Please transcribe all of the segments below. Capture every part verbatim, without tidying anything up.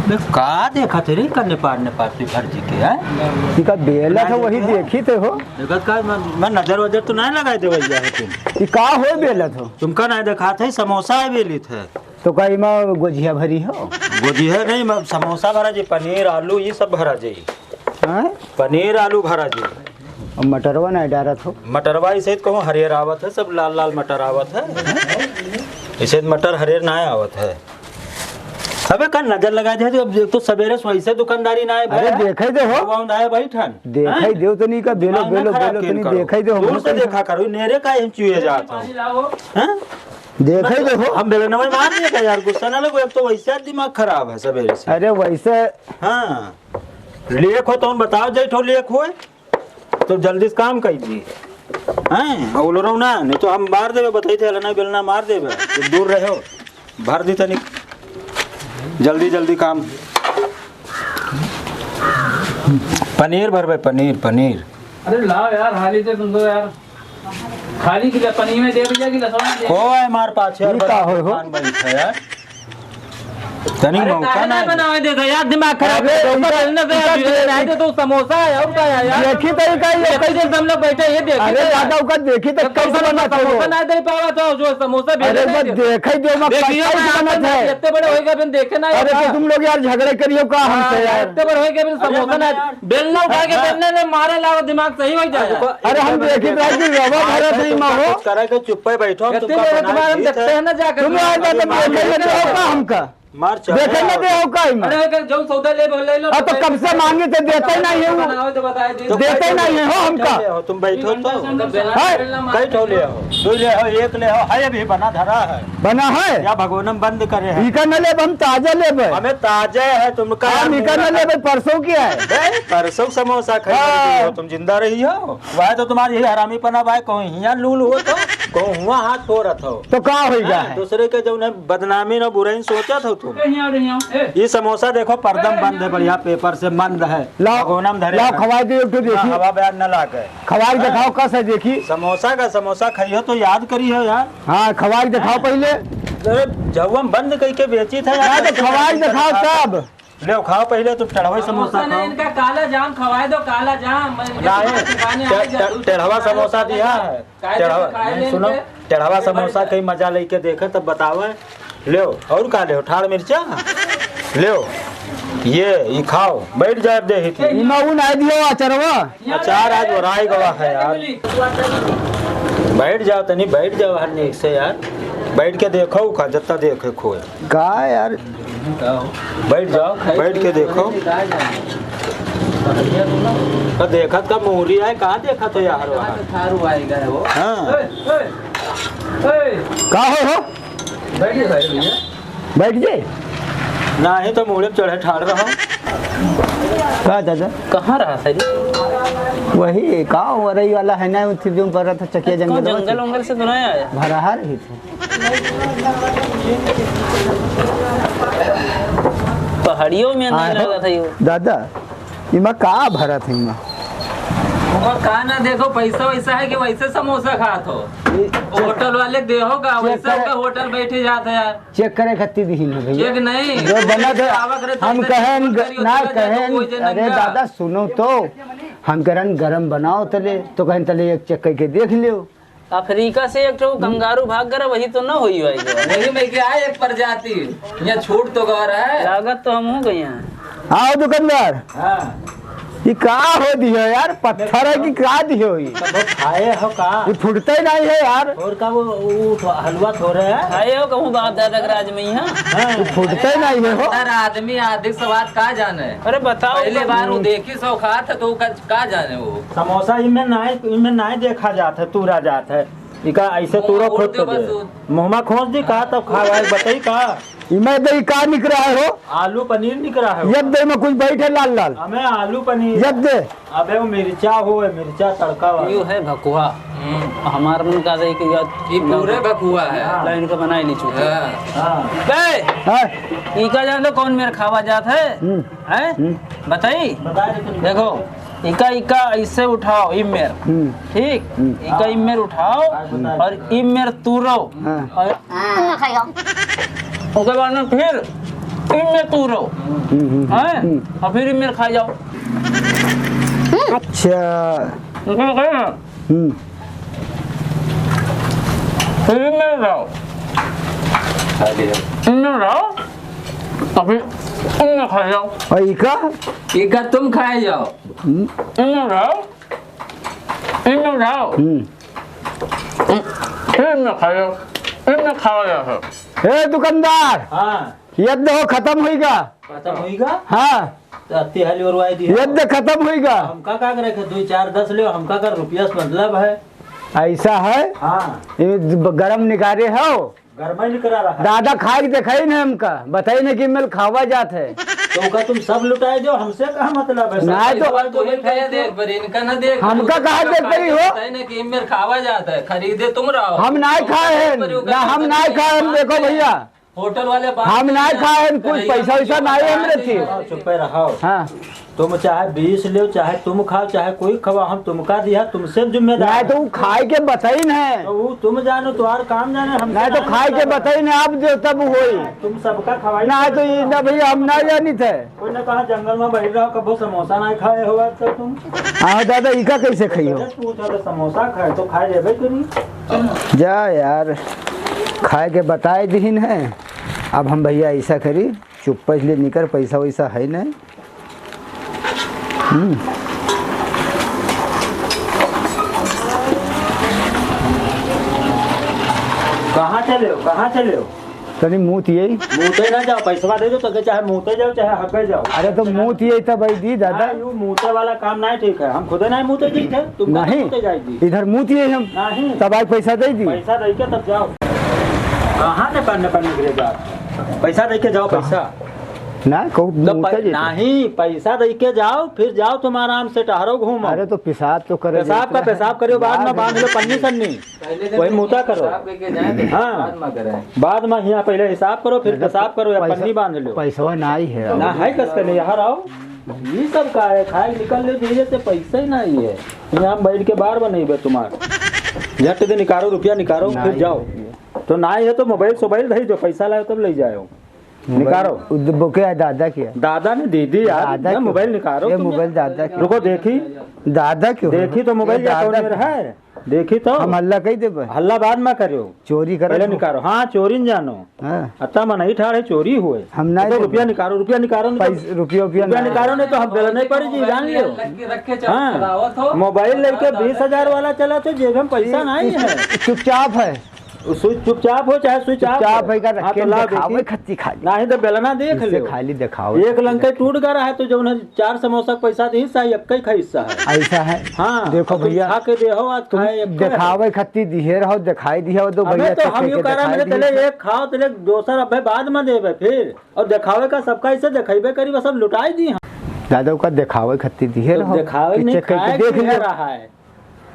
तो का देखत है रे, कन्ने पार ने पार तू भर जी के, हैं? इका बेलत हो, वही देखी थे हो। देखत का, मैं, मैं नजर वजर तो नहीं लगाए देवल जा है तुम। ई का हो बेलत हो? तुमका नहीं देखात है, समोसा है बेलित है। तो का इमा गोजिया भरी हो? गोजिया नहीं, मैं समोसा भरा जी, पनीर, आलू, ये सब भरा जी। हाँ? पनीर, आलू भरा जी। और मटरवा नहीं डारत हो? मटरवा इसे तो कहूँ हरियर आवत है, सब लाल लाल मटर आवत है। इसे मटर हरियर नहीं आवत है। अबे का नजर लगा दे, अब तो सवेरे से वैसे दुकानदारी ना है अरे भाई। देखे दे हो। वो ना है भाई ठन। देखे हाँ? दे हो तो नहीं का, बेलो, दिमाग ना बेलो, खराब बेलो तो किन नहीं करो। देखे दे हो, दूर से देखा करो, नेरे का हम चुए जात हो। हाँ? देखे दे हो। हम बेलनवा मार दिए का यार, गुस्सा ना लगो, अब तो वैसे दिमाग खराब है सवेरे से। अरे वैसे। हाँ। लेख हो तो हम बताओ, जैठो लेख होए। तो जल्दी से काम कर दी। हैं? बोलो रहो ना, नहीं तो हम मार देबे, बताई थे, ना बेलना मार देबे। तो दूर रहो, भर दी तनिक। जल्दी, जल्दी काम। पनीर भरबे, पनीर, पनीर। अरे लाओ यार, हाली से तुम तो यार, खाली गिला पनीर में दे भैया, गिला सोना दे। को है मार पाछे और ये का बड़ा हो, हो? दुकान बंद है यार। तनी अरे मौका काहे ना ना। बनावे देता यार, दिमाग खराब अरे है, ऊपर इनका, बेलने से इनका यार, दे-, नहीं दे तो समोसा है, और का है यार? देखी तो इनका ये कैसे कैसे हम लोग बैठे, ये देखी अरे तो यार। दादा, ओका देखी तो जब कैसे तुम बना समोसा थे वो? ना दे पावा तो जो समोसा अरे बेलने बस दे। देखी दो, मैं देखिए कैसे ना, बना आप थे? इतने बड़े होएगा, बिन देखे ना अरे तो होगा। तुम लोग यार झगड़े करियो का हाँ, हमसे यार? इतने बड़े होएगा, बिन अरे समोसा ना यार। बेलना उठा के हाँ। बेलने में मारे लाओ, दिमाग सही हो जाए। अरे हम देखी तो है कि रवा भरा सही मा हो। करे के चुप्पे बैठो, इतने तुमका बड़े बना तुम्हारे दी देखते थे। हैं ना जाकर। तुम यार तो देखे न दे हो का हमका? मार चढ़े देखे न आओ। दे हो का इमा? अरे, अगर जो सौदा ले, ले लो, अब तो बताइए। कब से मांगी थे, देते नहीं है वो। बनाओ तो बताइए, देते नहीं है हो हमका। ले हो, तुम बैठो तो। तो बेलना है? बेलना मार कई ठो ले हो? दो ले हो, एक ले हो, है अभी बना धरा है। बना है? या भगोनम बंद करे है? इका न लेब, हम ताजा लेब। हमें ताजा है, तुमका हम इका न लेब, परसों की है। बे, परसों समोसा खाई हाँ। हो, तुम जिंदा रही हो। वह तो तुम्हारी यही हरामीपना बा, कहूँ हियाँ लूल हो तो, कहूँ हुआँ हाथ फोरत हो। तो का होई गा हाँ, है? दूसरे के जौन है बदनामी न बुराई सोचत हो तुम। ए, हियाँ, हियाँ, ए। ये समोसा देखो, परदम ए, बंद है, हियाँ। बढ़िया पेपर से बंद है। लाओ, भगोना में धरे लाओ, हैं। खवाई दे एक ठो ना, देखी। हवा बयार न लागे। खवाई हाँ। देखाओ, कस है देखी। समोसा का समोसा खाइयो तो याद करी हो यार। हाँ, खवाई देखाओ हाँ। पहिले। अरे, जौन बंद कई के बेची था यार, ना तो कच्चे खवाई बंद देखाओ था। तब। लेव, खाओ पहिले, तुम टेढ़वा समोसा समोसा नहीं, खाओ। इनका काला जाम खवाए दो, काला जाम। मैं इनके नहीं, दुकान से खाने टे-, आ टे-, जाऊँ। टेढ़वा समोसा दिया है। काहे टेढ़वा, खाए नहीं, लेंगे? सुनो, टेढ़वा समोसा कई मजा लेके देखे, तब बतावे। लेव, और का लेव? ठाड़ मिर्चा? लेव, ये, ये खाओ, बैठ जाए दे ही थी। इमा ऊ नहीं दियो अचरवा। अचार आज ओराई गवा है यार। बैठ जाओ तनी, बैठ जाओ हर नीक से यार। बैठ के देखो का, जत्ता देखे खोए। का यार? बैठ जाओ, बैठ के देखो। तो देखत का मुहरी है, का देखत हो यार वहाँ? हाँ। का हो, हो? बैठ जाए। नहीं तो मुहरे पे चढ़े ठाड़ रहो। का दादा? कहाँ रहा था रे? वही का वरई वाला है ना, उठी जो पर था चकिया कौन जंगल जंगल वंगल से तो नहीं आया? भरा रही थी। पहाड़ियों में नहीं आए हो? लगा था यो। दादा, इमा का भरत है इमा? ओमा का ना देखो, पैसा वैसा है कि वैसे समोसा खात हो। ये होटल वाले देहो का, चेक वैसे करे। ओका होटल बैठे जात है यार। चेक करे खातिर दिहिन है भैया। चेक नहीं। जो बना था, आवक रहे तो हम इधर कहें, फोन करियो, ना चला जाए तो कहें, कोई जे अरे नंगा। दादा सुनो तो, हम कहें गरम बनाओ तले, तो कहें तले एक चेक करके देख लियो। अफ्रीका से एक ठो कंगारू भाग गया, वही तो ना होई भाई जो। वही में क्या है एक प्रजाति, यहाँ छूट तो गवा रहा है। लागत तो हम हो गए हैं। आओ दुकानदार। हाँ। ये का हो दियो यार, पत्थर है कि का दियो ये? तो खाए हो का? ये फूटते नहीं है यार। और का वो, वो थो-, हलवा थोड़े है? खाए हो कहूँ बाप दादा के राज में यहाँ? हाँ। ये फूटते नहीं है हो। यार आदमी आदि के स्वाद का जाने? अरे बताओ पहले तो। बार वो देखी सो खा था तो का, का जाने वो? समोसा इनमें नाई, इनमें नाई देखा जात है, तूरा जात है। इका ऐसे वो तूरो उड़ खोद के दे। मुँहमा खोस दी का, तब खा भाई, बताई का? इमे दे का निकरा है हो? आलू पनीर निकरा है। यद दे में कुछ बैठे लाल लाल। हमें आलू पनीर। यद दे। अबे वो मिर्चा हो, मिर्चा तड़का वाला। यो है भकुआ। हम्म। हमार मन का दे कि यार ये पूरे भकुआ है। हाँ। लाइन का बनाई ली चुके। हाँ। हाँ। बे! हाँ। ई का जान दो कौन मेर खावा जात है? हम्म। हैं? हम्म। बताई? बता दे तुम। देखो, इका, इका ऐसे उठाओ, ई मेर। हम्म। ठीक? हम्म। इका ई मेर उठाओ हाँ, बता दे। और ई मेर तूरो। हाँ। और हाँ, खाइयो। ओके बाद में फिर इनमें तू रहो। हम्म, हम्म, हैं? हम्म। और फिर इनमें खा जाओ। अच्छा। इनमें खाओ ना। हम्म। फिर इनमें रहो। इनमें रहो। और फिर इनमें खा जाओ। और इका? इका तुम खाए जाओ। हम्म। इनमें रहो। इनमें रहो। हम्म। इनमें खाओ, इनमें खाओ जाओ। ए दुकानदार, हाँ। यद्द हो खतम होइगा। खतम होइगा? हाँ। तो अत्ती हाली ओरवाई दी हो। यद्द खतम होइगा। हमका का करे, दो चार दस ले, हमका का रुपया से मतलब है। ऐसा है? हाँ। ये गरम निकारे हो? गरम ही निकरा रहा है। दादा खाए के देखाई ना हमका, बताई ना कि मिल खावा जात है। तो का तुम सब लुटाए दो, हमसे का मतलब है? सब नहीं तो पैसा तो वही खाए दे, पर इनका ना दे। हमका कहाँ दे परी हो? बताई ना कि मिल खावा जात है, खरीदे तुम रहो। हम नाय खाए हैं, ना हम नाय खाए हैं, देखो भैया। होटल वाले बात हम नाय खाए हैं, कुछ पैसा वैसा नाय है हमरे थी। चुप रहो। हाँ। तुम चाहे बीस लेव, चाहे तुम खाओ, चाहे कोई खाओ, हम तुमका दिया, तुमसे जिम्मेदार नहीं है। तो वो खाए के बताई न है। तो वो तुम जानो, तुम्हार काम जाने, हम नहीं तो खाए के बताई न, आप जो तब होई। तुम सबका खवाई। नहीं तो ये ना भैया, हम ना जानी थे। कोई ना कहा जंगल में बैठ रहो, कबो समोसा नहीं खाए हो आज तक तुम। हाँ दादा, इका कैसे खाई हो? अरे तू तो समोसा खाए तो खाए लेबे करी। जा यार, खाए के बताए दीन है। अब हम भैया ऐसा करी, चुप्पे से ले निकर, पैसा वैसा है नहीं। हम्म। कहाँ चले हो, कहाँ चले हो? तनी मूत यही। मूते ना जाओ, पैसवा दे दो तो के चाहे मूते जाओ, चाहे हके जाओ। अरे तो मूत यही तब आई दी दादा। हाँ, यू मूते वाला काम नहीं ठीक है, हम खुदे नहीं मूते जी थे, तुम नहीं। मूते जाएगी। इधर मूत यही हम। नहीं। तब आज पैसा दे दी। पैसा दे के तब जाओ। कहाँ ने पन्ने पन्ने गिरे जाओ? पैसा दे के जाओ, कहाँ? पैसा। ना, कहू तो मूते पै-, जी थे। नहीं, पैसा दे के जाओ, फिर जाओ तुम आराम से टहरो घूमो। अरे तो पेशाब तो करे पेशाब जाते का हैं। पेशाब करियो, बाद में बांध लो पन्नी सन्नी। पहले तो वही मूता करो। हिसाब करके जाए थे, हाँ। बाद में करें। बाद में यहाँ पहले हिसाब करो, फिर अरे पेशाब करो या पैसा, पन्नी बांध लो। पैसवा ना ही है। ना है कस के नहीं, यहाँ आओ। ये सब का है, खाए निकल ले धीरे से, पैसा ही नहीं है। यहाँ हम बैठ के बार बनेबे तुम्हार। झट दे निकालो, रुपया निकालो, फिर नहीं जाओ। है। तो ना ही है तो मोबाइल सोबाइल धई दो, पैसा लाओ तब ले जाओ। मोबाइल निकालो। उद-, वो क्या है, दादा क्या? दादा ने दीदी यार, दादा ना क्यों? मोबाइल निकालो ये तुम मोबाइल यार। दादा क्यों? रुको देखी। दादा क्यों है? देखी तो मोबाइल ये या कौन दादा मेरा क्यों? है? देखी तो। हम हल्ला कही देबे। हल्ला बाद में करियो। चोरी करे पहले तो। निकालो। हाँ, चोरी न जानो। हाँ। अत्ता मन ही ठाड़े चोरी हुए। हम ना तो देबे। रुपया निकालो, रुपया निकालो, नहीं तो पैस-, रुपया, रुपया रुपया ना। निकालो, नहीं तो हम बेला नहीं पड़ी जी, जान लियो। रख के, रख के चल-, हाँ। चलावत हो। मोबाइल लेके बीस हजार वाला चला तो जेब में पैसा चुप-, नहीं है। चुपचाप है। वो स्विच चुपचाप हो, चाहे स्विच ऑफ चुपचाप हो। है का, हाँ, रखे तो लाओ दिखावे देखी। खत्ती खाली। नहीं तो बेलना देख इससे ले। खाली दिखावे एक खत्ती लंका रखे। टूट गया है तो जौन है चार समोसा का पैसा दी हिस्सा, एक ही खा हिस्सा है। ऐसा है। हाँ, देखो अब तुम भैया, खा के दे हो, आज तुम खाए एक ही है। दिखावे खत्ती दिहे रहो, दिखाई दिया हो तो अबे भैया तो चेक हम यूं करके कह रहे हैं, दिखाई मेरे दिए। तले एक खाओ, तले दोसर अबे बाद में देबे फिर। और दिखावे का सबका ऐसे दिखाइबे करी, बस अब लुटाई दी हम। दादा का दिखावे खत्ती दिहे तो रहो दिखावे कि नहीं, चेक करके खाए देख की है लियो। रहा है।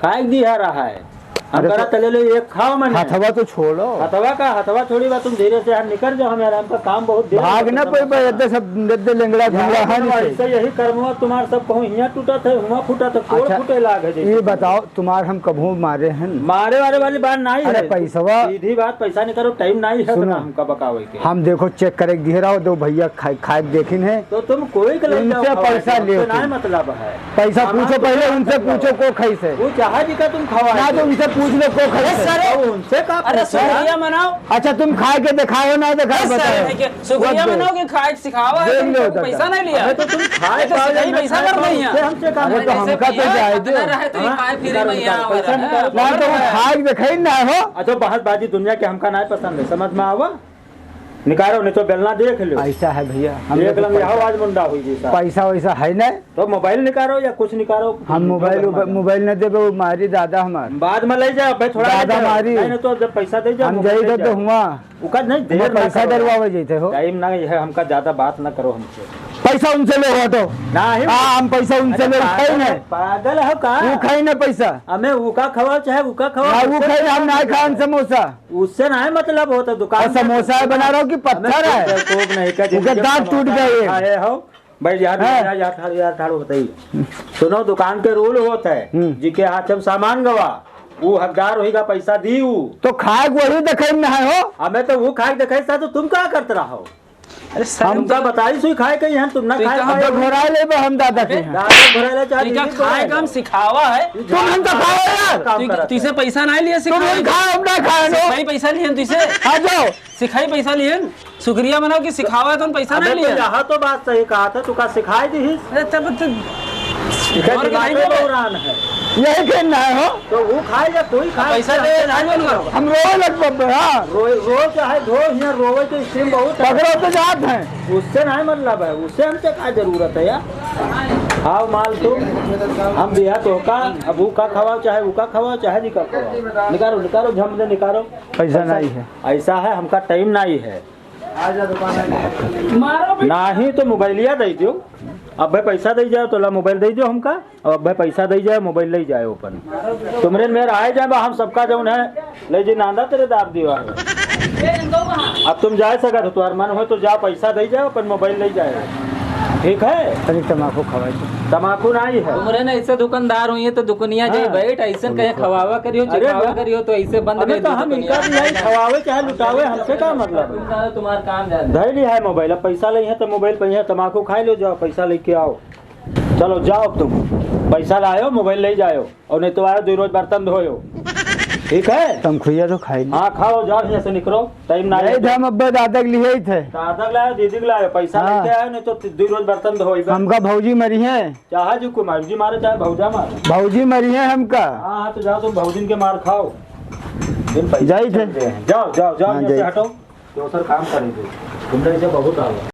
खाए दी है रहा है। हम अरे करा तो तले ले एक खाओ मने। हथवा तो छोड़ो। हथवा का, हथवा छोड़ी बा, तुम धीरे से यहाँ निकल जाओ, हम यार, हमका काम बहुत देर भाग होता न है। पइबे, एते सब एते लेंगड़ा घुमड़ा यार, है तुम नहीं। ऐसे यही कर्मवा तुम्हार सब कहूँ हियाँ टूटत है, हुआँ फूटत है, कोड़ अच्छा, फूटे लाग है जैसे ये तुम। बताओ, तुम्हार हम कबहूँ मारे हैं? मारे वारे वाली बात नहीं अरे है। पैसवा सीधी बात, पैसा निकालो, टाइम नहीं है सुनो, इतना हमका बकावे के। हम देखो चेक करे के दिहे रहो, दो भैया खाए, खाए के देखिन है। तो तुम कोई के ले जाओ, उनसे खाओ, पैसा हमसे लियो नहीं तुम। मतलब है। पैसा हमार पूछो, तो पहले उनसे मतलब पूछो है। को खाइस है। वो चाहे जी का तुम खवाए ना, दो। तो उनसे पूछ लो को खाइस अरे है। सर, तो उनसे का अरे पूछो यार? शुक्रिया मनाओ। अच्छा, तुम खाए के दिखाओ ना, दिखाओ, अरे सर, बताओ। है कि शुक्रिया वो दो। मनाओ कि खाए के सिखावा है, देख तुम लो कभी दादा। पैसा नहीं लिया। अरे तो तुम खाए अरे तो खाओ या सही ना पैसा खाए, भर तो नहीं है। उससे हमसे काम अरे तो मतलब है? हमका तो भैया, जाए दो। इतना रहे तो हाँ, खाए फ्री निकालो, में यहाँ निकालो, पैसा वाला। निकालो, ना, तो वो बाहर। खाए के दिखाई ना हो। अच्छा, बहुत बाजी दुनिया के हमका नहीं पसंद है, समझ में आवा? निकालो, नहीं तो बेलना देख लो। ऐसा है भैया, हम एक लोग लंग पैसा, यहाँ आज मुंडा हुई जी साहब। पैसा वैसा है नहीं। तो मोबाइल निकालो या कुछ निकालो। हम मोबाइल, मोबाइल न देबे, वो मारी दादा हमार। बाद में ले जाओ भाई, थोड़ा दादा ले जाओ। मारी। नहीं, नहीं तो जब पैसा दे जाओ, हम मोबाइल जाई ले तो जाओ। हुआ। उका नहीं, देर हमार ना पैसा करो। डलवावे जैते हो। टाइम ना, यह हमका ज्यादा बात ना करो हमसे। पैसा उनसे ले हटो। नहीं। हाँ, हम पैसा उनसे अरे ले खाई पागल, नहीं। पागल हो का? वो खाई ना पैसा। हमें उका खवाओ चाहे उका खवाओ, ना, वो हमसे खाई, हम क्या नहीं खान मतलब? समोसा। उससे ना है मतलब होता दुकान और में समोसा है बना रहा हो कि पत्थर हमें है? कोई बेवकूफ नहीं का, उनके जिंदगी में दांत टूट समोसा गए। खाए हो? भाई यार, हाँ। यार, यार, ठाड़ो, यार, ठाड़ो बताइए। सुनो, दुकान के रूल होत है, हम्म। जिके हाथ में सामान गवा, वो हकदार होइगा, पैसा दी वो। तो खाए के वही देखे में है हो? हमें तो वो खाए के देखे सा, तो तुम का करत रहो? अरे सर, हमका बताई सुई खाए के, यहाँ तुम ना तो खाए कहाँ पाए। अब घोड़ा ले बा हम दादा के यहाँ। दादा घोड़ा ले चाहे तो क्या दीदी खाए घोड़ा कम ले। सिखावा है। तुम हमका खाओ यार। काम तुम, करत तुमसे है। पैसा नहीं लिए तुम सिखाए हम के। खाओ, हम ना खाए नो। सिखाई पैसा लिए तुमसे। आ जाओ। सिखाई पैसा लिए। शुक्रिया मनाओ कि सिखावा है, तुम पैसा अबे नहीं तो लिए। यहाँ तो बात सही कहा था, तुका सिखाई दी। अरे तब तो इधर और दिमाग नहीं में बोले। दौरान है। यही खेलना है हो। तो वो खाए या कोई खाए, पैसा दे, ना बोल करो। हम रोए लग पड़ते हैं, हाँ। रोए, रो चाहे धो, यहाँ रोवे के स्ट्रीम बहुत है। पकड़ो तो जात हैं। उससे नहीं मतलब है, उससे हमसे का जरूरत है यार। आओ माल तू, हम दिया तो का, अब वो का खवाओ, चाहे वो का खवाओ, चाहे जी का खवाओ। निकालो, निकालो, झम दे निकालो। पैसा नहीं है। ऐसा है, हमका टाइम नहीं है। मारो भी। नाही तो मोबाइलिया दे दियो। अबे पैसा दे जाओ, तो ला मोबाइल दे दियो हमका। अब अबे पैसा दे जाओ, मोबाइल ले जाओ अपन। तुमरे मेर आए जाए बा, हम सबका जौन है, ले जी नांदा तेरे दाब दियो है। अब तुम जाए सकत हो, तुम्हार मन हो तो जाओ, पैसा दे जाओ, अपन मोबाइल ले जाओ। ठीक है? तनी तमाकू खवाई दो। तमाकू नहीं है। तुमरे ना ऐसे दुकानदार हुई है तो दुकानिया जाई हाँ। बैठ, ऐसे कहे खवावा करियो, अरे चिखावा बा-, करियो तो ऐसे बंद अबे कर तो दो हम दुकानिया। इनका भी यही खवावे चाहे लुटावे, हमसे का मतलब है? तुम सारे तुम्हार काम जाने। धैली है मोबाइल, अब पैसा ले है तो मोबाइल पे है, तमाकू खाई लो, जाओ पैसा लेके आओ। चलो जाओ तुम, पैसा लायो, मोबाइल ले जायो, और नहीं तो आयो दो रोज बर्तन धोयो, ठीक है? तमखुइया तो खाई ली। हाँ खाओ, जाओ यहाँ से निकलो, टाइम ना यही है। थे हम अब्बे दादा के लिए ही थे। दादा के लायो, दीदी के लायो, पैसा हाँ। लेके आयो, नहीं तो दो रोज बर्तन धोई बा। हमका भौजी मरी है। चाहे जो कुमार जी मारे, चाहे भौजा मारे। भौजी मरी है हमका। हाँ, हाँ, तो जाओ तुम भौजिन के मार खाओ। दिन पैसा जाई थे। चलते हैं। जाओ, जाओ, जाओ, हाँ, यहाँ से जाई। हटो। दोसर काम करेंगे। तुमने इसे बहुत आवा।